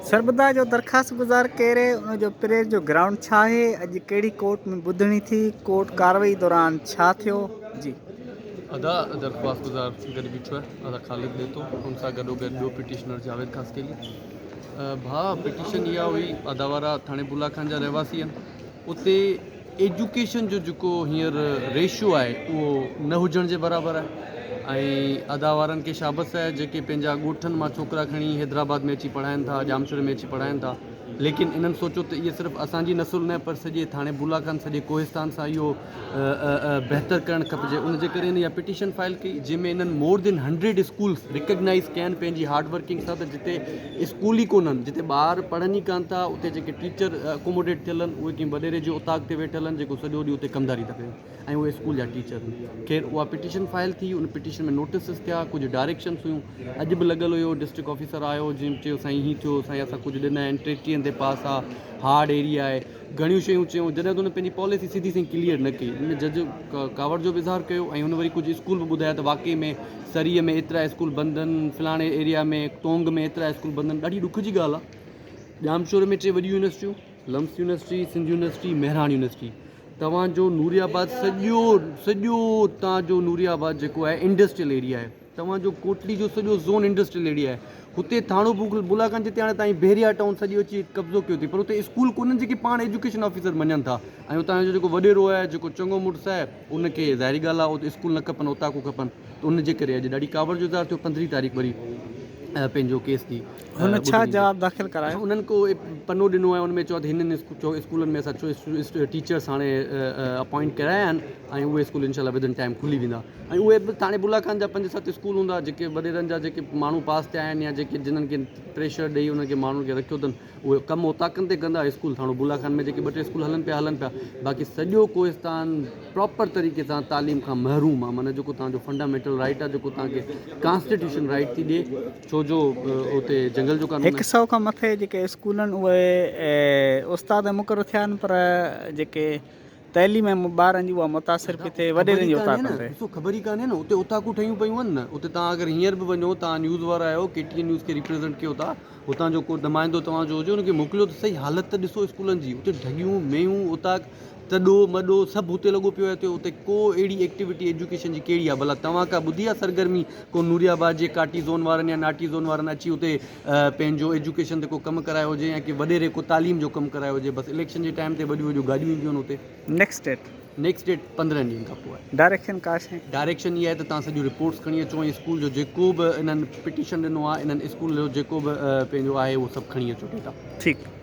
سر ٻڌائجو درخواست گذار ڪير اهي ان جو پريس جو گرائونڊ ڇا آهي اڄ ڪهڙي ڪورٽ ۾ ٻڌڻي ٿي ڪورٽ ڪارروائي دوران ڇا ٿيو جي. ادا درخواست گذار گڏ بيٺو آهي ادا خالد ڏيتو ان سان گڏو گڏ ٻيو پٽيشنر جاويد خاصخيلي ڀاء پٽيشن اها هئي ادا وارا ٿاڻي بولا خان جا رهواسي آهن اتي ايجوڪيشن جو جيڪو هينئر ريشو آهي اهو نه هجڻ جي برابر آهي ۽ ادا وارن کي شابس آهي جيڪي پنهنجا ڳوٺن مان ڇوڪرا کڻي حيدرآباد ۾ اچي پڙهائن ٿا ڄامشوري ۾ اچي پڙهائن ٿا ليڪن انهن سوچيو ته اهي صرف اسان جي نسل نه پر سڄي ٿاڻي بولا خان سڄي ڪوهستان سان اهو بهتر ڪرڻ کپجي ان جي ڪري هن اها پٽيشن فائل ڪئي جنهن ۾ انهن مور دين هنڊريڊ اسڪولس ريڪگنائز ڪيا آهن پنهنجي هارڊ ورڪنگ سان ته جتي اسڪول ئي ڪونهن جتي ٻار پڙهن ئي ڪانه ٿا اتي جيڪي ٽيچر اڪوموڊيٽ ٿيل آهن اهي ڪنهن وڏيري جي اوطاق تي ويٺل آهن جيڪو سڄو ڏينهن اتي ڪمداري ٿا ڪن ۽ اهي اسڪول جا ٽيچر آهن خير اها پٽيشن فائل ٿي ان پٽيشن ۾ نوٽسز ٿيا ڪجهه ڊائريڪشنس هيون اڄ به لڳل هيو ڊسٽرڪٽ آفيسر آيو جنهن چيو سائين هي ٿيو سائين اسان ڪجهه ڏنا آهن ٽيٽيهن تي پاس آهي هارڊ ايريا آهي گهڻيون شيون چيون جڏهن ته هن پنهنجي پاليسي سڌي سئين ڪليئر نه ڪئي ان جج ڪاوڙ جو به اظهار ڪيو ۽ هن وري ڪجهه اسڪول به ٻڌايا ته واقعي ۾ سريء ۾ ايترا اسڪول بند آهن فلاڻي ايريا ۾ ٽونگ ۾ ايترا اسڪول بند آهن ڏاڍي ڏک جي ڳالهه آهي ڄامشوري ۾ ٽي وڏيون يونيورسٽيون LUMHS university Sindh university Mehran university توهان جو نوري آباد سڄو سڄو تان جو نوري آباد جيڪو آهي انڊسٽريل ايريا آهي توهان جو ڪوٽڙي جو سڄو زون انڊسٽريل ايريا آهي هتي ٿاڻو بولا خان جتي هاڻي تائين بحريا ٽائون سڄو اچي قبضو ڪيو اٿئي پر اتي اسڪول ڪونهن جيڪي پاڻ ايجوڪيشن آفيسر مڃن ٿا ۽ اتان جو جيڪو وڏيرو آهي جيڪو چڱو مڙس آهي ان کي ظاهري ڳالهه آهي اتي اسڪول نه کپن اوطاقون کپن ته ان جي ڪري اڄ ڏاڍي ڪاوڙ جو اظهار ٿيو پندرهين تاريخ وري پنهنجو ڪيس ٿي هن ڇا جواب داخل ڪرايو؟ انهن ڪو پنو ڏنو آهي ان ۾ چيو ته هنن اسڪولن ۾ اسان ٽيچرس هاڻي اپوائنٽ ڪرايا آهن ۽ اهي اسڪول انشاء الله ودن ٽائيم کلي ويندا ۽ اهي به ٿاڻي بلا خان جا پنج ست اسڪول هوندا جيڪي وڏيرن جا جيڪي ماڻهو پاس ٿيا آهن يا جيڪي جنن کي پريشر ڏئي انهن کي ماڻهن کي رکيو اٿن اهي ڪم اوطاقن تي ڪندا اسڪول ٿاڻو بلا خان ۾ جيڪي ٻه ٽي اسڪول هلن پيا هلن پيا باقي سڄو ڪوهستان پراپر طريقي سان تعليم کان محروم آهي معنيٰ جيڪو تهان جو فنڊامينٽل رائيٽ آهي جيڪو تهان کي ڪانسٽيٽيوشن رائيٽ ٿي ڏي ڇو جو اتي جنگل جو قانون هڪ سئو کان مٿي جيڪي اسڪول آهن اهي استاد مقرر ٿيا آهن پر جيڪي تعليم ۽ ٻارن جي اها متاثر پئي ٿئي وڏيرن جي اوطاقن تي. ڏسو خبر ئي ڪانهي نه اتي اوطاقون ٺهيون پيون آهن نه اتي توهان اگر هينئر به وڃو توهان نيوز وارا آهيو ڪي ٽي اين نيوز کي ريپريزنٽ ڪيو ٿا هتان جو ڪو نمائندو توهان جو هجي ان کي موڪليو ته صحيح حالت ته ڏسو اسڪولن جي اتي ڍڳيون مينهون اوطاق تڏو مڏو سڀ اتي لڳو پيو آهي اتي اتي ڪو اهڙي ايڪٽيوٽي ايجوڪيشن جي ڪهڙي آهي ڀلا توهان ڪا ٻڌي آهي سرگرمي ڪو نوري آباد جي ڪاٽي زون وارن يا ناٽي زون وارن اچي اتي پنهنجو ايجوڪيشن تي ڪو ڪم ڪرايو هجي يا ڪي وڏيري ڪو تعليم جو ڪم ڪرايو هجي بس اليڪشن جي ٽائيم تي وڏيون وڏيون گاڏيون اينديون آهن اتي. Next date. نيڪسٽ ڊيٽ 15 ڏينهن کان پوء آهي. ڊائريڪشن ڪا شيء. ڊائريڪشن اها آهي ته توهان سڄيون رپورٽس کڻي اچو ۽ اسڪول جو جيڪو به انهن پٽيشن ڏنو آهي انهن اسڪول جو جيڪو به پنهنجو آهي اهو سڀ کڻي اچو ڊيٽا. ٺيڪ.